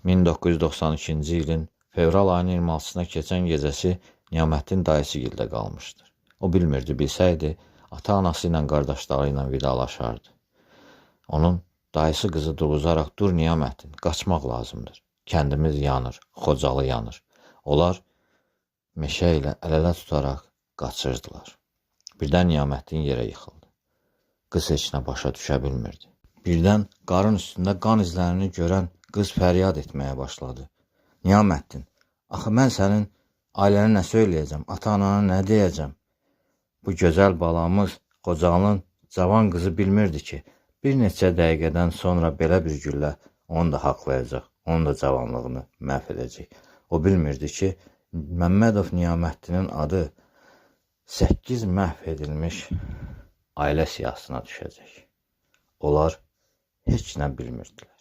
1992-ci ilin fevral ayının 26-sına keçən gecəsi Niyaməddin dayısı gildə qalmışdır. O bilmirdi, bilsəydi, ata-anası ilə qardaşları ilə vidalaşardı. Onun dayısı qızı durğuzaraq, dur Niyaməddin, qaçmaq lazımdır. Kəndimiz yanır, Xocalı yanır. Onlar meşə ilə əl-ələ tutaraq qaçırdılar. Birdən Niyaməddin yerə yıxıldı. Qız heç nə başa düşə bilmirdi. Birdən qarın üstündə qan izlərini görən qız fəryad etməyə başladı. Niyaməddin, axı mən sənin ailənə nə söyləyəcəm, ata-anana nə deyəcəm? Bu gözəl balamız Xocalının cavan qızı bilmirdi ki, bir neçə dəqiqədən sonra belə bir güllə onu da haqlayacaq, onun da cavanlığını məhv edəcək. O bilmirdi ki, Məmmədov Niyaməddinin adı 8 məhv edilmiş ailə siyahısına düşəcək. Onlar heç nə bilmirdilər.